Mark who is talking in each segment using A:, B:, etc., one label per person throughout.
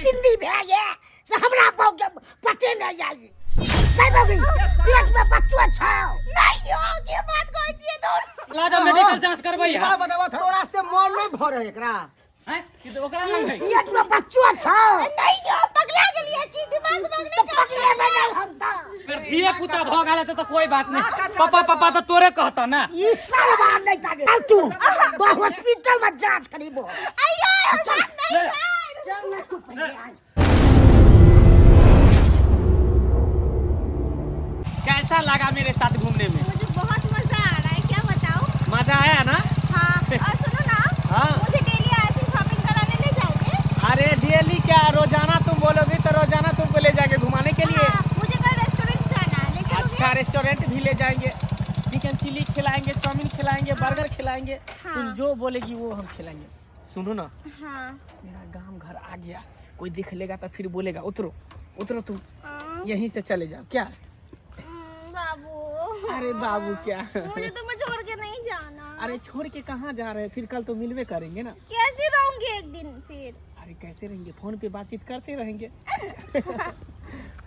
A: सिंधी भए ये से हमरा बहु के पते नहीं आई नहीं बगी पेट में बच्चो छौ
B: नहीं यो के बात कहै छियै दूर
C: ला जा मेडिकल जांच करबै
D: ई बात बताबऽ तोरा से मन नहीं भरे एकरा
C: हैं कि तो ओकरा लग है
A: पेट में बच्चो छौ
B: नहीं यो पगला गेलियै की दिमाग में
A: तो
B: नहीं काम
A: पकड़े में नहीं हम तो
C: अगर धिये पुता भ गेल त कोई बात नहीं पापा पापा तो तोरे कहता ना
A: ई सालवा नहीं ताजे चल तू तो हॉस्पिटल में जांच करीबो
B: अय्यो एहन
A: चल
B: बात नहीं छै
A: चल ना तू पहले आई।
E: कैसा लगा मेरे साथ घूमने में?
B: मुझे बहुत मजा आ रहा है, क्या बताऊं।
E: मजा आया ना?
B: हाँ, और सुनो ना।
E: हाँ।
B: मुझे डेली ऐसे शॉपिंग कराने ले जाओगे?
E: अरे डेली क्या, रोजाना तुम बोलोगी तो रोजाना तुमको ले जाएंगे घुमाने के लिए।
B: हाँ, मुझे कल रेस्टोरेंट जाना है, ले चलोगे?
E: अच्छा रेस्टोरेंट भी ले जाएंगे, चिकन चिली खिलाएंगे, चाउमीन खिलाएंगे, बर्गर खिलाएंगे।
B: हाँ।
E: तुम जो बोलेगी वो हम खिलाएंगे। सुनो ना,
B: हाँ।
E: मेरा गांव घर आ गया, कोई देख लेगा तो फिर बोलेगा उतरो उतरो तुम यहीं से चले जाओ क्या?
B: बाबू।
E: अरे बाबू क्या,
B: मुझे तुम्हें छोड़ के नहीं जाना।
E: अरे छोड़ के कहाँ जा रहे हैं, फिर कल तो मिलवे करेंगे ना।
B: कैसे रहूंगी एक दिन फिर?
E: अरे कैसे रहेंगे, फोन पे बातचीत करते रहेंगे।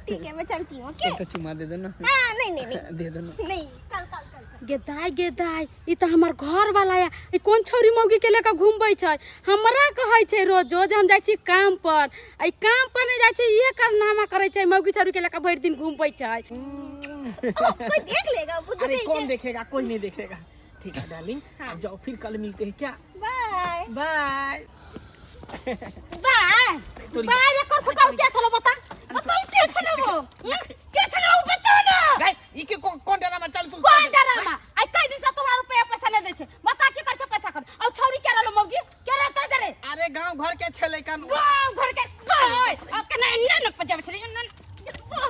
B: ठीक है मैं चलती हूँ। ओके
E: एक तो चुमा दे दो ना।
B: हाँ, नहीं नहीं नहीं
E: दे दो ना।
B: नहीं, कल कल कल कल।
F: गेदाय गेदाय, ई तऽ हमर घर वाला या ई कोन छौरी मौगी के लेके घूमबै छै? हमरा कहै छै रोज रोज हम जाइ छी काम पर, आ ई काम पर नहि जाइ छै, इहे कारनामा करै छै, मौगी छौरी के लेके भरि दिन घूमबै छै।
B: कोई देख लेगा बुद्धू
E: अरे
B: कहीं
E: कौन
B: के।
E: देखेगा, कोई नहीं देखेगा। ठीक है डार्लिंग,
B: हाँ।
E: अब जाओ, फिर कल मिलते हैं क्या?
B: बाय
E: बाय।
F: बाय बाय रे कर फुटाउ के छलो बता, बताउ के छलो वो? के छलो वो बताउ ना।
E: नहीं, ई के कौन ड्रामा चल तू?
F: कोन डरामा? आइ कई दिन से तोहरा रुपया पैसा नहीं दै छै, बता की कर छै पैसा कर? आ छौरी के रहलो मौगी के रहते दे रे?
E: अरे गांव घर के छले कान।
F: गांव घर के ओए आ के नहीं नहीं न पजावे छले न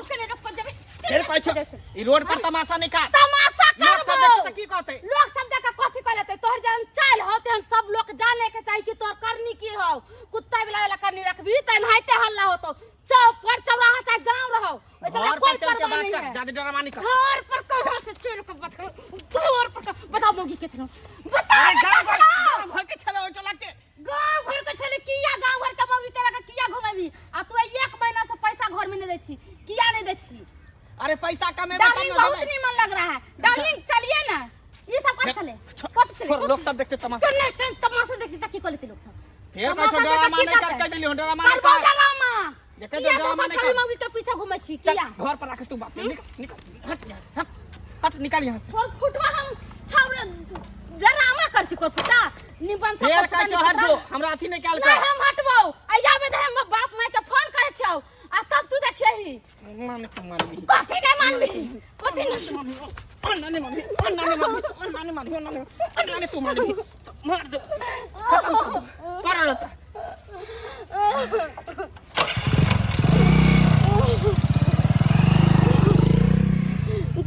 F: के नहीं पजावे।
E: फिर कहै छौ ई रोड पर तमाशा नहीं कर।
F: तमाशा
E: लोग सब
F: करबो।
E: देखते की कहते?
F: लोग सब देख के कथी कहते? तोहर जहन चाल हो तेहन सब लोग जाने के चाही कि तोहर करनी की हो। कुत्ता बिला वाला करनी रखबी त एनाहिते हल्ला होतो। चौक पर चौराहा चाहे गांव रहो, ओइ तरह
E: घर
F: कोई
E: पर चल के
F: परवाह
E: बात
F: नहीं
E: कर,
F: है।
E: ज्यादा ड्रामा नहीं कर।
F: घर पर कहाँ से चल के बात करो? घर पर बताओ मौगी के छलो, बताओ
E: अरे
F: ना
E: गांव
F: के
E: घर,
F: छलो।
E: गांव घर के छले ओइ टोला के।
F: गांव घर के छले किया? गांव घर के मौगी के लगा किया घुमाबी? आ तू एक महीना से पैसा घर में नहीं दै छी, किया नहीं दै छी?
E: अरे पैसा कमेबे तब
F: डार्लिंग
E: ना
F: बहुत
E: देबै।
F: नीमन लग रहा है डार्लिंग, चलिए ना। ये सब कत चले, कत चले?
E: छोड़, लोग सब देखते तमाशा।
F: चल नहीं तमाशा देखी त की कह लोग सब?
E: फिर कहै
F: तमाशा
E: छौ ड्रामा
F: देख के
E: नहीं
F: की
E: कर,
F: करतै?
E: कह देली ड्रामा नहीं
F: करबो
E: कर।
F: ड्रामा।
E: जे कह दे
F: किया
E: ड्रामा
F: दोसर
E: नहीं
F: छौरी
E: कर।
F: मौगी के पीछे घूमै छी
E: चल
F: किया?
E: घर पर रख तू बाप, निकल निकल, हट यहाँ से, हट हट निकल यहाँ से।
F: कोर फुटवा हम छौरे ड्रामा कर छी कोर फुटा निबन सब।
E: फिर कहै छौ हट जो, हमरा अथी नहीं कैल
F: नहीं
E: कर।
F: हम हटबौ, आया में हम बाप माय के फोन करे छौ आ तब तू देखियही।
E: माने तू मानबी?
F: कथी नहीं मानबी, कथी नहीं?
E: अन्ना नहीं मानबी, अन्ना नहीं मानबी, अन्ना नहीं मानबी, अन्ना नहीं, अन्ना नहीं तू मानबी, मार दे, खत्म कर दे, कर रहता।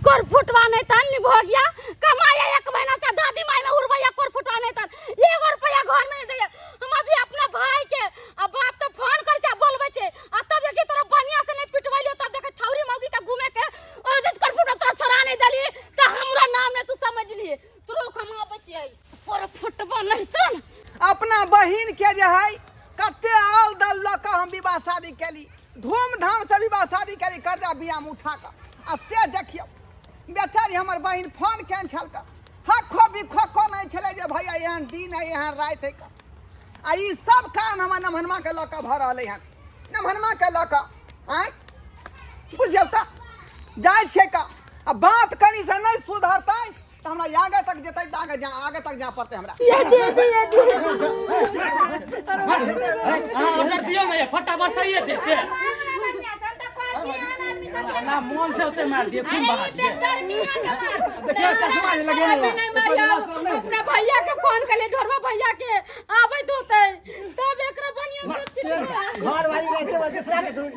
F: कोर फुटवा नहीं तन नि भो गया कमाया एक महीना से दादी माई में उड़बैया, कोर फुटवा नहीं तन एगो रुपया घर में नहीं दैया। हम अभी अपना भाई के आ बाप के फोन कर छै बोलबै छै आ तब देखी तोरा बढ़िया से नहीं पिटवैलियो, तब देखे छौरी मौगी के घूमे के ओ जे कोर फुटवा तोरा छोड़ा नहीं देली त हमरा नाम नहीं तू समझ लिए, तोरो कमाबै छियै कोर फुटवा नहीं तन।
D: अपना बहिन के जे है कते आल दल लऽ कऽ हम विवाह शादी केली, धूमधाम से विवाह शादी केली, कर्जा बियाह में उठा कऽ, आ से देखियौ बेचारी हमर बहिन फोन केने छल कऽ हखो बिखो को नहि छलै जे भैया एहन दिन है एहन राति है कऽ, आ ई सब काम हमर नमहनमा के लऽ कऽ भऽ रहलै हन, नमहनमा के लऽ कऽ आँय बुझियौ तऽ जाइ छियै कऽ आ बात कनि से नहि सुधरतै तऽ हमरा आगे तक जेतै तऽ आगे जा, आगे तक जाय पड़तै हमरा।
F: ये दे दे ये दे।
C: ऑर्डर दियो ना ये फटाफट सही है देते ना मन से उते मार दिए, खून बहा दिए।
F: अभी नहीं मारिया, अपना भैया के फोन कर ले, ढोरवा भैया के आबै होतै तब एकरा बढ़िया से पिटबै।
D: घर वाली रहते हुए दूसरा के दूर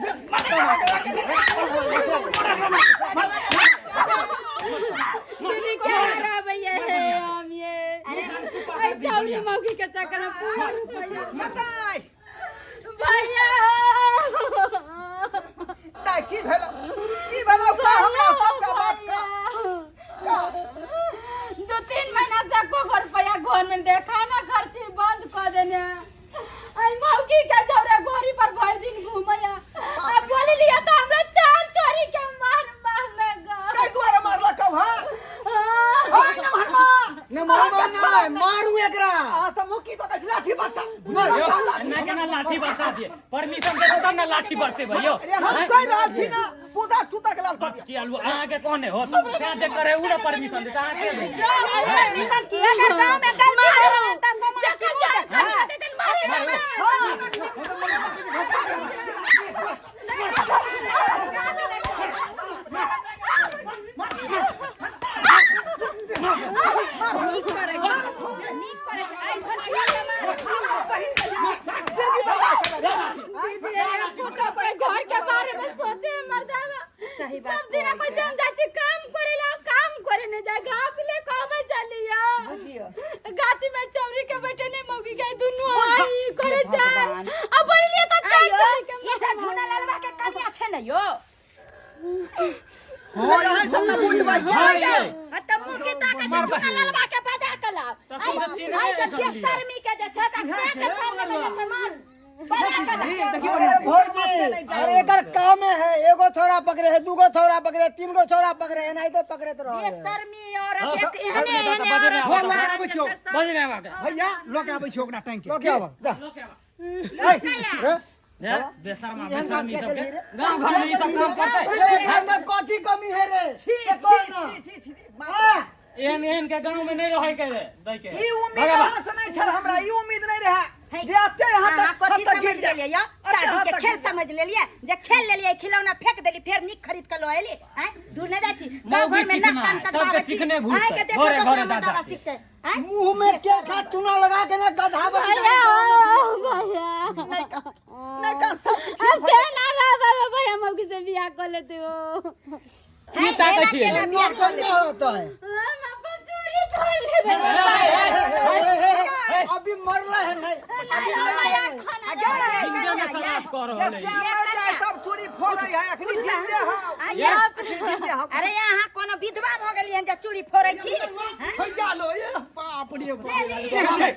F: दीदी क्या हराबै है हम ये अरे चौरी मौगी के चक्कर में पूरा रुपया
D: बताइ
F: भैया।
D: दाइ की भेलो, की भेलो का हमरा सबटा बात का?
F: 2-3 महीना से एको गो रुपया घर में दे, खाना खर्ची बंद कर देने। आई मौगी के जौरे गोरी पर भर दिन घूमया आ बोली लिया तो हमरा चार चोरी के मार मार लगा।
D: कई दुआरे मारलक हौ, हाँ? हाय न भरमा।
G: ने मारबा नै, मारू एकरा।
D: अहाँ सब मुँह की कऽ लाठी बरसा।
C: यौ, एना केना लाठी बरसा दिए? परमिशन देतौ तब ने लाठी बरसे भैयो।
D: अरे हम कहि रहल छी ने, पूजा चूतक लाल कऽ दिअ।
C: की आलू अहाँके कोन होत से जे करे उ ने परमिशन देता अहाँ के देबै?
B: परमिशन की अगर गांव में गलती हो रहल त समाज के
F: जकर जान कट जेतै तन मारे जाबै।
B: नीक करै छै, नीक करै छै। आइ भसिया के मार।
D: जिंदगी बर्बाद कर दे।
F: घर के बारे में सोचे मर्दावा।
B: सही बात।
F: सब दिन कोई जम जाची काम करेला, काम करे ने जाए, घास ले कमे चलिया।
B: बुझियो।
F: गाछी में चौरी के बैठे ने मौगी के दुनू आई करे जाए। अब बोलिए तो चार
B: आइयो,
F: चोरी के
B: ई त झूना ललवा के कन्या छै ने यो।
D: अहाँ सब ने बुझबै के है ये?
B: आ त मुँह के ताकै छै झूना ललवा के बजा के लाव।
C: तऽ तुम तऽ चिन्हबे
B: आइ के
C: नहि करलियै।
B: बेशर्मी के जे छै, ओकरा से के सामने में जे छै मार। बजा के लाव।
D: अरे
G: भौजी, अरे एकर कामे है, एगो छोरा पकड़े है, दूगो छोरा पकड़े है, तीन गो छोरा पकड़े है, एनाहिते पकड़ैत रहे है।
B: बेशर्मी औरत
C: हाँ,
B: एक एहने
C: बजे
B: एहने
C: नहि
B: औरत
C: आबऽ,
B: औरत जे छै सब।
C: बजे नहि आबऽ।
E: भैया लऽ के आबै छी ओकरा टांगि के।
G: लोके आबऽ, जा। ए, रे,
C: हे, बेशर्मा
G: एहन काम
C: बेशर्मी
G: किया
C: सबके
G: केलही रे?
C: गाँव घर में ई सब काम करतै?
G: ए, घर में कथी कमी है रे?
D: छी,
G: से
D: छी,
G: कह ना।
D: छी, छी, छी, छी।
G: हाँ,
C: एहन एहन के गाँव में नहीं रहे के रे दै के।
D: ई उम्मीद
C: भगवा।
D: अहाँ से नहीं छल हमरा, ई उम्मीद नहीं रहे जे एते यहाँ
B: अहाँ
D: तक
B: कथी
D: हद तक
B: समझ
D: गिर जाए।
B: लेलियै यौ?
D: एते
B: शादी
D: हद
B: के
D: तक
B: खेल
D: गिर जाए।
B: समझ लेलियै जे खेल लेलियै, खिलौना फेंक देली, फेर नीक खरीद के लऽ एली। आँय, दूर नहि जाइ छी, गाँव
C: मौगी
B: घर में नाक
C: चिकना
B: कान
C: है,
B: कटवाबै
C: सबके
B: छी।
C: चिकने घुसतै,
B: आँय के देखो
C: घरे
B: दोसरा
C: घरे
B: मर्दावा
C: दादा के।
B: सिखतै। आँय?
G: मुंह में के खा चूना लगा के ना गधा बन
F: भैया भैया
D: नहीं का नहीं का सब किछु
F: अब के ना रह भैया मौगी से बियाह कर लेते हो।
C: की ताकै छियै?
B: केना बियाह
G: कर नहीं होता है।
F: हम अपन चोरी कर लेबै।
G: ए, अभी मरला है नहीं, अभी नहीं मरला है।
C: जिंदगी में समाज कऽ
D: जे
C: रहल है।
D: श्याम मर जाए तब चूड़ी फोड़ै है, अखनी जिंदे हौ।
B: आइयो।
D: अखनी जिंदे हौ।
B: अरे यहाँ कोनो विधवा भऽ गेलियै हन जे चूड़ी फोड़ै छी? हँ?
E: भैया लो ये बाप रे बाप।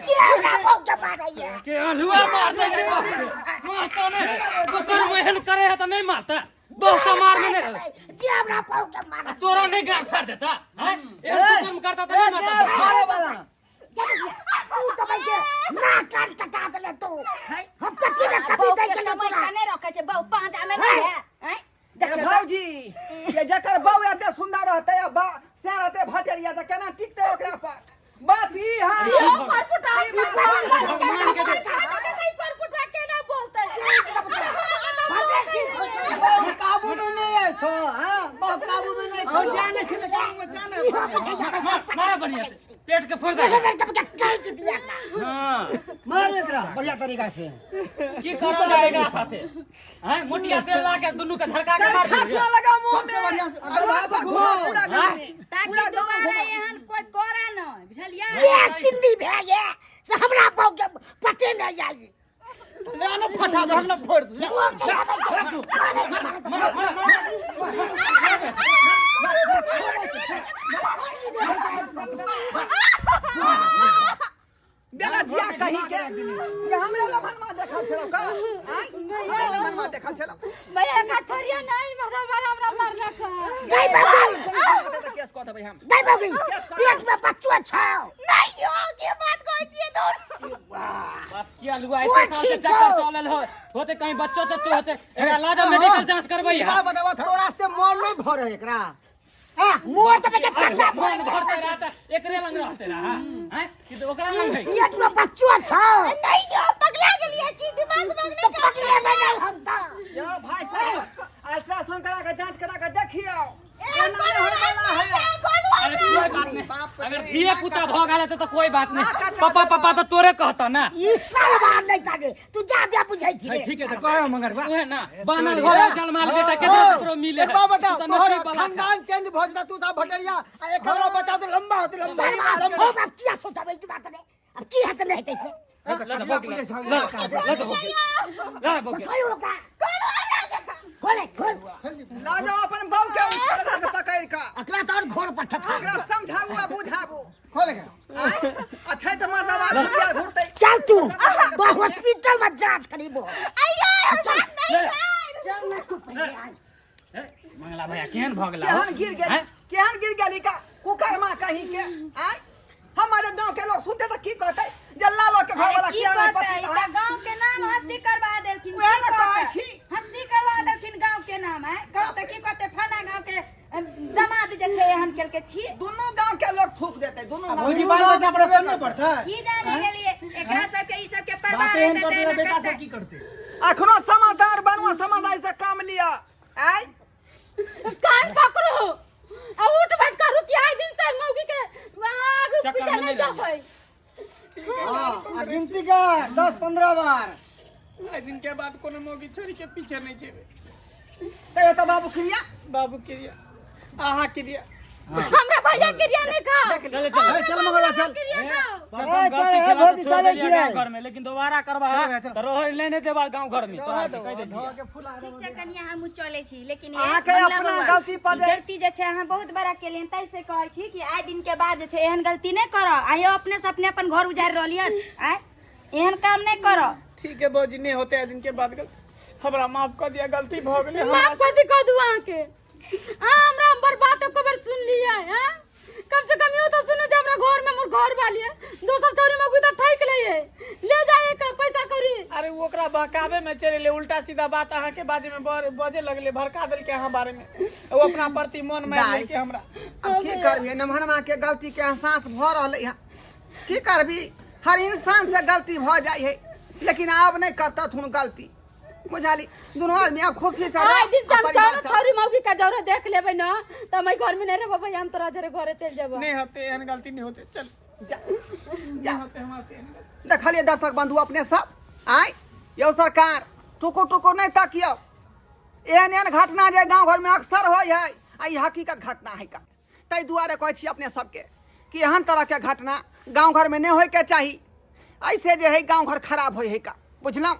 A: के हमरा बहू के मारैया?
C: के अलुआ मारतै रे बाप रे। मारतौ नहि, कुकुर एहन करे है तऽ नहि मारतै? बहुत मार में नहीं।
A: जे हमरा बहू के मारत।
C: तोरा नहीं गाड़ फाड़ देता हैं? एहन कुकुर करता तऽ नहीं
G: ए,
C: मारता?
G: फाड़े वाला।
A: तू तो भाई के नाक कान कटा देले तू। हम कथी में कभी
B: बहू
A: दै
B: के
A: छलै
B: समय
A: तोरा?
B: नहि रखै छै, बहू पाँजा में नहि है। आँय?
D: ए
B: देखियौ तऽ।
D: भौजी, ये जकर बहू एते सुंदर रहतै आ बा से रहतै भटेरिया तऽ केना टिकतै ओकरा पर? बात ई है।
F: यो करपुटा
D: ई बात
C: मान के देख।
F: करपुटा केना बोलतै?
G: बहु काबू में नहीं है छो, हाँ, बहु काबू में नहीं छो।
E: जाने छलै गाँव में जाने।
C: मार मार बढ़िया से पेट के फोड़ दे।
A: काटि दिया।
C: हाँ।
G: मार एकरा बढ़िया तरीका से।
C: की करल जाएगा साथे हैं? मोटिया तेल ला के दुनू के धड़का के मार
D: खा
C: दियो।
D: लगा मुंह
G: सबसे
D: में
G: बढ़िया से-
D: आ रोड पर घुमा पूरा गाँव में,
B: ताकि
D: पूरा गाँव
B: दोबारा
D: घुमा।
B: एहन कोई करे नहि, बुझलियै?
A: ये सिन्धी भए ये से हमरा बहू के पते नहीं आई।
E: ले ना फटा दे, हम ना फोड़ दे। ले।
C: मार मार मार।
D: बेला जिया कही के ये हमरा लभनमा देखल छलौ का? आँय? हमरा लभनमा देखल छलौ।
F: भैया एकरा छोड़ियो नहीं, मर्दावा हमरा मारलक हन।
A: नहीं बाबू,
D: तऽ केस कऽ देबै हम।
A: नहीं बाबू, पेट में बच्चो छौ।
B: नहि यौ, के बात कहै छियै दूर।
C: बाप की अलुआ
A: कोन
C: एते साल से
A: ठीक
C: चक्कर
A: छौ?
C: चलल हो होते कहीं बच्चो चच्चो होते, एकरा ला जा मेडिकल जांच करबै है।
G: बात बतावा, तोरा से मोल नहीं भरे एकरा।
A: हाँ, मुँह तो बेटा कच्चा
C: मन भरते रहता एकरे लंग रहते रहा हैं कि तो ओकरा लंग है।
A: पेट में बच्चो छौ।
B: नहि यौ, पगला गेलियै की? दिमाग में
A: तो पकड़े में नहीं हम तो।
D: यौ भाई साहब, अल्ट्रासाउंड करा के जांच करा के देखियौ, एना नहि होय वाला है।
C: अरे कोई बात नहीं,
D: बाप रे,
C: अगर धिये पुता भ गेल त कोई बात नहीं।
D: ना कटा
C: पापा
D: देला।
C: पापा त तोरे कहता ना।
A: ई सालवा नहीं ताजे तू जा दे बुझै छी रे।
E: ठीक है तऽ कहे मगर बा।
C: उहे ना बानल घर जलमाल बेटा के केकरो मिले
G: एक बात बताओ,
C: तू त
G: तोहर
C: नसीब वाला छा।
G: खानदान चेंज भ जेता, तू ता भटरिया आ एक हमरा बच्चा तो लंबा होते, लंबा
A: सालवा
G: लंबा।
A: हम अब किया सोचबै ई बात रे? अब की हेतै नहीं हेतै से?
C: ल त भोग ल, ल त भोग ल, भोग।
A: खोल ओकरा, खोले खोल।
D: लऽ जाउ अपन बहू के उठा के पकड़ि कऽ।
A: एकरा तऽ और घर पर ठठा।
D: ओकरा समझाबू आ बुझाबू।
G: खोल एकरा।
D: आँय? आ छै तऽ मर्दाबा घुरिया घुरतै।
A: चल। चल तू तो हॉस्पिटल में जांच करीबो।
B: अइयो एहन बात नहीं छै।
A: चल ना तू पहले आय।
C: ए, मंगला भैया केहन भऽ गेला
D: केहन गिर गेली, केहन गिर गेली का कुकर्मा कहीं के आय? हमारे गांव के लोग सुनते तो की कहते जे लालो के घर वाला
B: की
D: किया नहीं
B: कहतै?
D: पति
B: तऽ गांव के नाम हंसी करवा देलखिन।
D: उएह
B: की
D: ने कहै
B: कहतै?
D: छी।
B: हंसी करवा देलखिन गांव के नाम है। कहतै की कहतै फना गांव के दमाद जे छै एहन केलकै छी।
D: दुनू गांव के लोग थूक देते, दुनू गांव
G: भौजी
D: के
G: बाल बच्चा पर असर नहि पड़तै?
B: की जाने गेलिए एकरा सबके, ई सबके परवाह
G: बाते एहन
B: रहतै
G: करतै
B: तऽ
G: तऽ बेटा
B: एना
G: सब की करतै?
D: अखनो समझदार बनवा, समझदारी से काम लिया। आय
F: कान पकड़ो आ उठ बैठ करू कि आइ दिन से मौगी के आगू
C: चक्कर
F: पीछे
C: में
F: नहीं
C: नहीं
F: जाबै।
G: हाँ, आ गिनती कर 10-15 बार।
E: आइ दिन के बाद कोनो मौगी छोड़ी के पीछे नहीं जेबै।
D: तैयो तो बाबू क्रिया,
E: बाबू क्रिया, अहाँ क्रिया,
F: हमरा भैया क्रिया नहीं खा।
C: चल चल
G: चल मंगलवा चल।
F: क्रिया खाओ।
C: प्रथम
G: ए,
C: गलती
G: चल, ए,
C: छला तऽ
G: भौजी,
C: छोड़ि
G: चलै
C: देलियै
G: छियै।
C: गाँव घर में, लेकिन दोबारा करबा तऽ रहै लए नहि देबा गाँव घर में तोरा आरके कहि दै छियै।
B: ठीक छै कनिया, हमहूँ चलै छी, लेकिन ए,
D: अहाँके
B: मंगला
D: अपना
B: बौआ,
D: गलती पर जे-
B: गलती जे छै अहाँ बहुत बड़ा केलियन, ताहि से कहै छी कि आइ दिन के बाद जे छै एहन गलती नहि करब। आइयो अपने से अपने अपन घर उजाड़ि रहलियन, आइ एहन काम नहि करब।
E: ठीक है भौजी, नहीं होते आइ दिन के बाद गलती, हमरा माफ कऽ दिया, गलती भऽ गेलै हमरा।
F: माफ कथी कऽ दू अहाँके? अहाँ हमरा हमर बात एको बेर सुन लियै हैं? कम से कम यो तो सुनू जे हमरा घर में मोर घर वाली है, दोसर छौरी मौगी तो ठैक ले है, ले जाए एक पैसा कौड़ी।
E: अरे ओ ओकरा बहकावे में चलि एलै, उल्टा सीधा बात अहाँके बाजे में बजे लगलै, भड़का देलकै अहाँ बारे में, ओ अपना प्रति मन मारि
D: दाइ।
E: लेलकै हमरा।
D: अब की करबी, नमहरमा के गलती के एहसास भऽ रहलै है। की करबी, हर इंसान से गलती भऽ जाइ है, लेकिन आब नहि करतथुन गलती, बुझाली? दुनू आदमी आब खुशी से रह,
F: आइ दिन से
D: आ
F: हम
D: परिवार
F: कोनो
D: चल।
F: छौरी मौगी के जरूरत देख लेबै न त हम एहि घर में नहीं रहबै, हम तोरा जरे घरे चलि जेबै।
E: नहीं होते एहन गलती, नहीं होते, चल
D: जा जा।
E: नहीं होते हमरा से एहन गलती।
D: देखलिए दर्शक बंधु अपने सब, आय यौ सरकार टुकु टुकु नहीं तकियौ, एहन एहन घटना जे गांव घर में अक्सर होइ है, आ ई हकीकत घटना है का। ताहि दुआरे कहै छी अपने सबके कि एहन तरह के घटना गांव घर में नहीं होय के चाही, ऐसे जे है गांव घर खराब होइ है का, बुझलहुँ?